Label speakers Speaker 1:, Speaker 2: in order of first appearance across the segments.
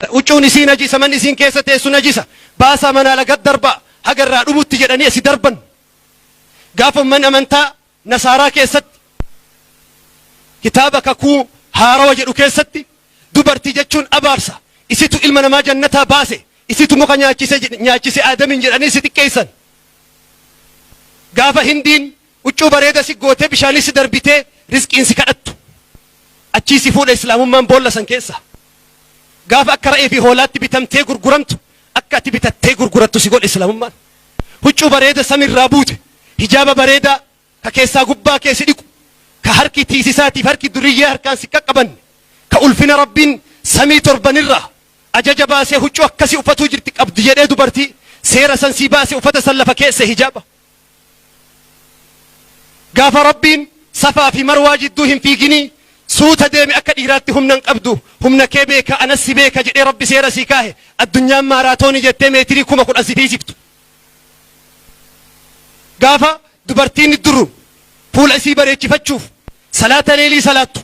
Speaker 1: Huccuun isii najisa, manni isiin keessa teessu najisa. Baasaa manaa lagat darbaa, haga irraa dhumutti jedhanii asi darban. Gaafa ummanni amantaa Nasaaraa keessatti kitaaba kakuu haarawa jedhu keessatti dubartii jechuun abaarsa, isitu ilma namaa jannataa baase, isitu muka nyaachise nyaachise Aadamiin jedhanii si xiqqeessan. Gaafa Hindiin huccuu bareeda si gootee bishaanis si darbitee rizqiin si kadhattu. Achii si fuudha Islaamummaan boolla san keessa. Gaafa akka ra'ee fi hoolaatti bitamtee gurguramtu akka ati bitattee gurgurattu si godhe Islaamummaan. Huccuu bareeda samiirraa buute, hijaaba bareedaa ka keessaa gubbaa kee si dhiqu, ka harki tiisisaatiif harki duriyyee harkaan si qaqqabanne, ka ulfina Rabbiin samii torbanirraa ajaja baasee huccuu akkasii uffatuu jirti qabdi jedhee dubartii seera san sii baase uffata san lafa keesse hijaaba. Gaafa Rabbiin Safaa fi Marwaa jidduu hin fiiginii suuta deemi akka dhiiraatti humna hin qabdu humna kee beeka anas si beeka jedhee Rabbi seera sii kaahe addunyaan maaraatoonii jettee meetirii 10,000 si fiisiftu. Gaafa dubartiin duru fuula isii bareechifachuuf salaata leeylii salaattu.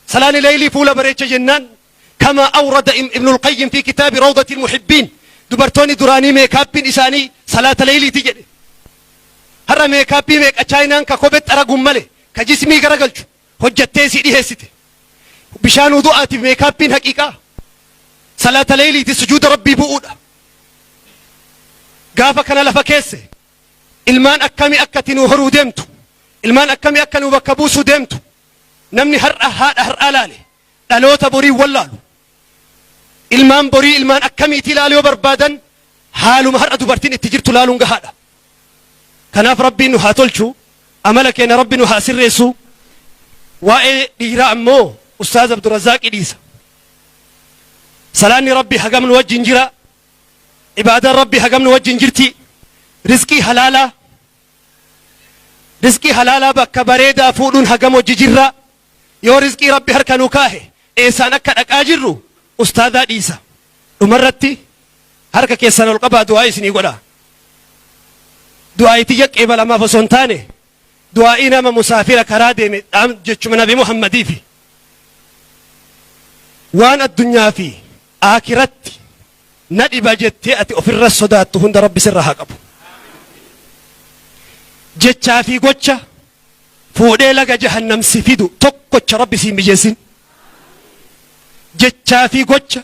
Speaker 1: Salaanni leeylii fuula bareecha jennaan kama awrada Ibnul Qayyim fi kitaabi Rawdatil Muhibbiin dubartoonni duraanii meekaappiin isaanii salaata leeyliiti jedhe. Har'a meekaappii meeqa chaayinaan ka kophee xaraguun male ka jismii garagalchu hojjattee isii dhiheessite. Bishaan wudu'aatiif meekaappiin haqiiqaa salaata leeyliiti sujuuda Rabbii bu'uudha. Gaafa kana lafa keesse ilmaan akkamii akka ati nuu horuu deemtu ilmaan akkamii akka nuu bakka buusuu deemtu namni har'a haadha har'aa laale dhaloota borii wallaalu. Ilmaan borii ilmaan akkamiitii ilaaluu yoo barbaadan haaluma har'a dubartiin itti jirtu laaluun gahaadha. Kanaaf Rabbiin nu haa tolchu, amala keenya Rabbi nu haa sirreessu. Waa'ee dhiiraa ammoo Ustaaz Abdurrazaaqi dhiisa. Salaanni Rabbi hagam nu wajjin jira, ibaadaan Rabbi hagam nu wajjin jirti, rizqii halaalaa rizqii halaalaa bakka bareedaa fuudhuun hagam hojii jirra. Yoo rizqii Rabbi harka nu kaahe eessaan akka dhaqaa jirru ustaadaa dhiisa. Dhumarratti harka keessan ol qabaa du'aa isinii godha. Du'aa'ii tiyya qeebalamaaf osoo hin taane du'aa'ii nama musaafira karaa deeme dhaam jechuma Nabi Muhammadiifi. Waan addunyaa fi aakiratti na dhiba jettee ati ofirra sodaattu hunda Rabbi sirra haa qabu. Jechaa fi gocha fuudhee laga jahannam si fidu tokkocha Rabbi si hin mijeessin. Jechaa fi gocha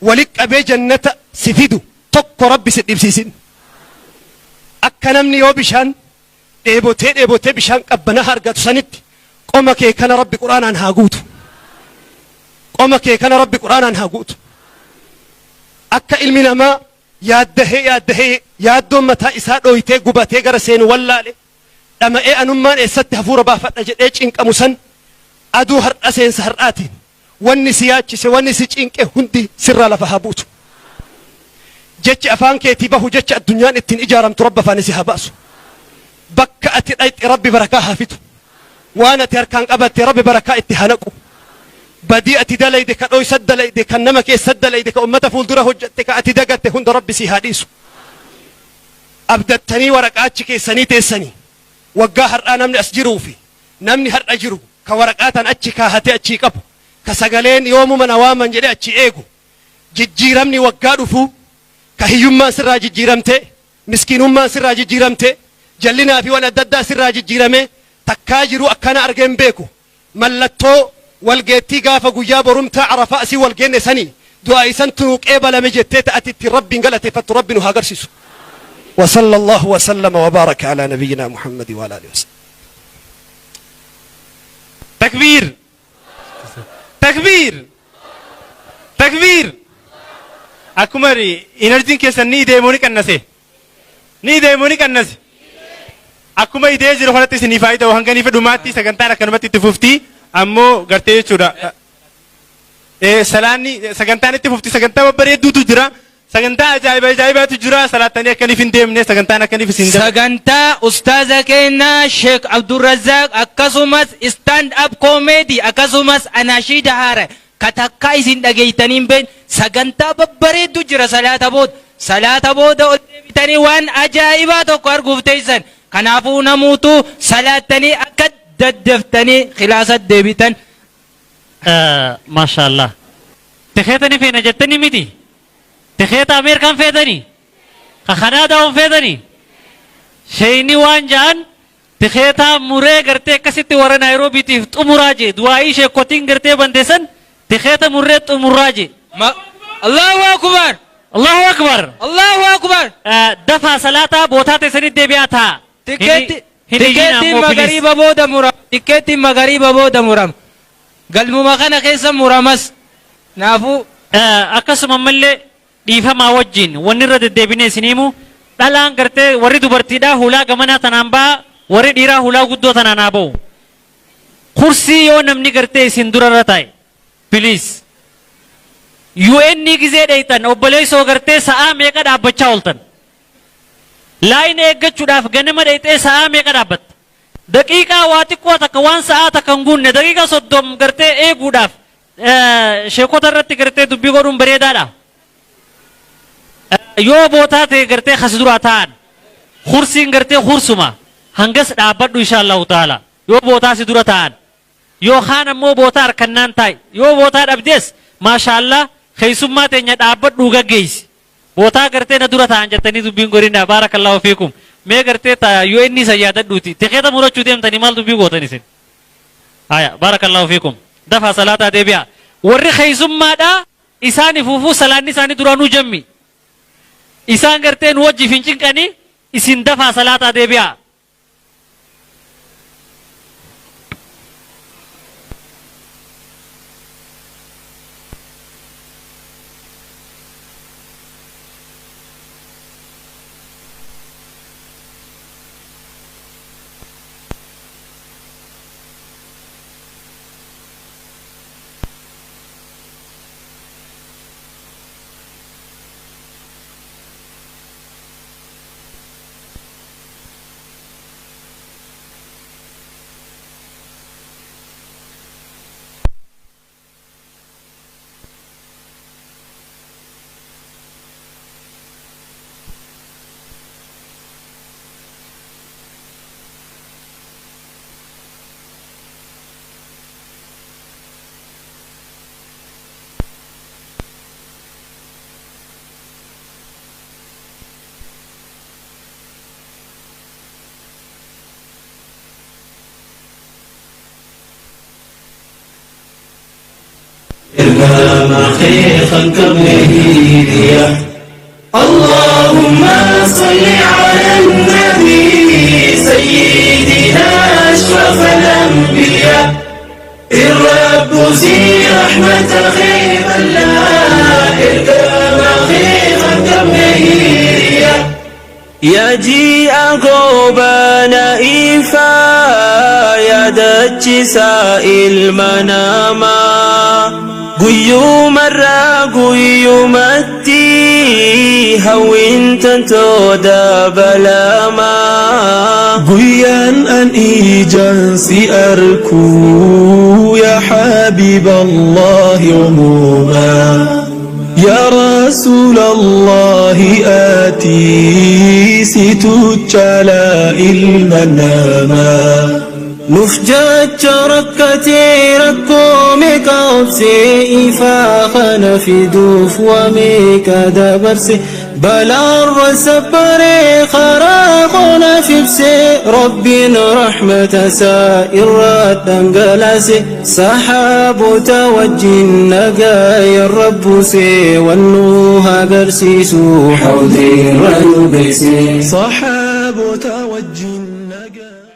Speaker 1: wali qabee jannata si fidu tokko Rabbi si dhibsiisin. Akka namni yoo bishaan dheebotee dheebotee bishaan qabbanaa argatu sanitti qoma kee kana Rabbi Qur'aanaan haa guutu. Qoma kee kana Rabbi Qur'aanaan haa guutu. Akka ilmi namaa yaaddahee yaaddahee yaaddoon mataa isaa dhooytee gubatee gara seenu wallaale dhama'ee anummaan eessatti hafuura baafadha jedhee cinqamu san aduu har'a seensa har'aatiin wanni si yaachise wanni si cinqe hundi sirraa lafa haa buutu. Jechi afaan keetii bahu jecha addunyaan ittiin ijaaramtu Rabbi afaanii si haa baasu. Bakka ati dhayxe Rabbi barakaa haa fidu. Waan ati harkaan qabatte Rabbi barakaa itti haa naqu. Badii ati dalayde ka dhoysa dalayde kan nama keessa dalayde ka ummata fuuldura hojjatte ka ati dagatte hunda Rabbi sii haa dhiisu. Abdattanii waraqaa achi keessanii teessanii waggaa har'aa namni as jiruu fi namni har'a jiru ka waraqaa tan achi kaahatee achii qabu ka sagaleen yoomuma na waaman jedhee achii eegu jijjiiramni waggaa dhufuu ka hiyyummaan sirraa jijjiiramtee miskiinummaan sirraa jijjiiramtee jallinaa fi waan adda addaa sirraa jijjiiramee takkaa jiru akkana argee hin beeku mallattoo walgeettii gaafa guyyaa borumtaa Arafaa asii wal geenne sanii du'aa'ii santu nuu qeebalame jettee ta ati ittiin Rabbiin galateeffattu Rabbi nu haa agarsiisu. Wa sallallahu wa sallama wa baaraka alaa nabiyyinaa Muhammadi wa alaa alihi wa sallam.
Speaker 2: Takbiir! Takbiir! Takbiir! Akkuma enerjiin keessan ni ideemoo ni qannase. Ni ideemoo ni qannase. Akkuma idee jiru kanatti isiniif haa ta'u hanga niifa dhumaatti sagantaan akkanumatti itti fufti ammoo gartee jechuudha. Salaanni sagantaan itti fufti sagantaa babbareedduutu jira. Sagantaa ajaa'iba ajaa'ibaatu jira salaattanii akkaniif hin deemne sagantaan akkaniif isin dabre.
Speaker 3: Sagantaa ustaaza keenya Sheek Abdurrazzaaq akkasumas stand up comedy akkasumas anashiida haara ka takkaa isin dhageeytanii hin beekne sagantaa babbareeddu jira salaata booda. Salaata booda ol deebitanii waan ajaa'ibaa tokko arguuf teessan. Kanaafuu namuutu salaattanii akka daddaftanii kilaasa deebitan.
Speaker 4: Maashaallah. Tikeeta ni feena jettanii miti? Tikeeta Ameerikaan feetanii? Ka Kanaadaa hon feetanii? Sheeyni waan ja'an tikeetaa muree gartee akkasitti warra Naayiroobiitiif xumuraa jee du'aa'ii sheekkotiin gartee bante san tikeeta murree xumurraa jee.
Speaker 3: Ma Allahu Akbar!
Speaker 4: Allahu Akbar!
Speaker 3: Allahu Akbar!
Speaker 4: Dafaa salaataa bootaa teessanitti deebi'aa taa'a.
Speaker 3: Tikkeetti
Speaker 4: Hin iyyinaa
Speaker 3: tikkeettiin
Speaker 4: ammoo please.
Speaker 3: magariiba booda murama. Tikkeettiin magariiba booda murama. Galmuma kana keessa muramas. Naafuu.
Speaker 4: Akkasuma ammallee dhiifamaa wajjiin wanni irra deddeebinee isin himu dhalaan gartee warri dubartiidhaa hulaa gamanaa tanaan ba'a warri dhiiraa hulaa guddoo tanaan haa ba'u. Kursii yoo namni gartee isin dura irra taa'e please UN gizee dheeyxan obboleessoo gartee sa'aa meeqa dhaabbachaa ooltan. Laayina eeggachuudhaaf ganama dheeyxee sa'aa meeqa dhaabbatta? Daqiiqaa waa xiqqoo takka waan sa'aa takka hin guunne daqiiqaa 30 gartee eeguudhaaf sheekota irratti gartee dubbii godhuun bareedaadha. Yoo bootaa ta'e gartee kasi duraa taa'an kursiin gartee kursuma hangas dhaabbadhu insha Allahu ta'ala yoo bootaa si dura taa'an. Yookaan ammoo bootaa arkannaan taa'i. Yoo bootaa dhabdees maashaallah keessummaa teenya dhaabbadhuu gaggeessi. Bootaa gartee na dura taa'an jettanii dubbiin godhinaa baarakallaahu fiikum. Mee gartee ta UN san yaadadhuuti. Tikeeta murachuu deemtanii maal dubbii gootan isin? Haya baarakallaahu fiikum. Dafaa salaataa deebi'aa. Warri keessummaadhaa isaani fuufuu salaanni isaanii duraanuu jammi. Isaan gartee nu wajjiif hin cinqanii isin dafaa salaataa deebi'aa.
Speaker 5: Ergama kee kan qabne hiriya. اللهم صل على النبي سيدنا أشرف الأنبياء الرب زي رحمة خيب الله إرقام خيب كمهيريا يجيء غوبان إيفا يا دجسا المناما guyyumarraa guyyumatti hawwiin tantoo dabalamaa.
Speaker 6: Guyyaan an ijaan si arku ya Habib Allah umumaa Ya Rasul Allah ati situ caalaa ilma namaa.
Speaker 5: Nuuf jecha rakkatee rakkoo meeqa obsee ifaa kana fiduuf waa meeqa dabarse balaarra sabbaree karaa qonaaf ibsee rabbiin rahmata isaa irraa dhangalaase sahaabota wajjin nagaaya rabbusee wannuu agarsiisu hawdii irra nu geesse.
Speaker 6: Sahaabota wajjin nagaa.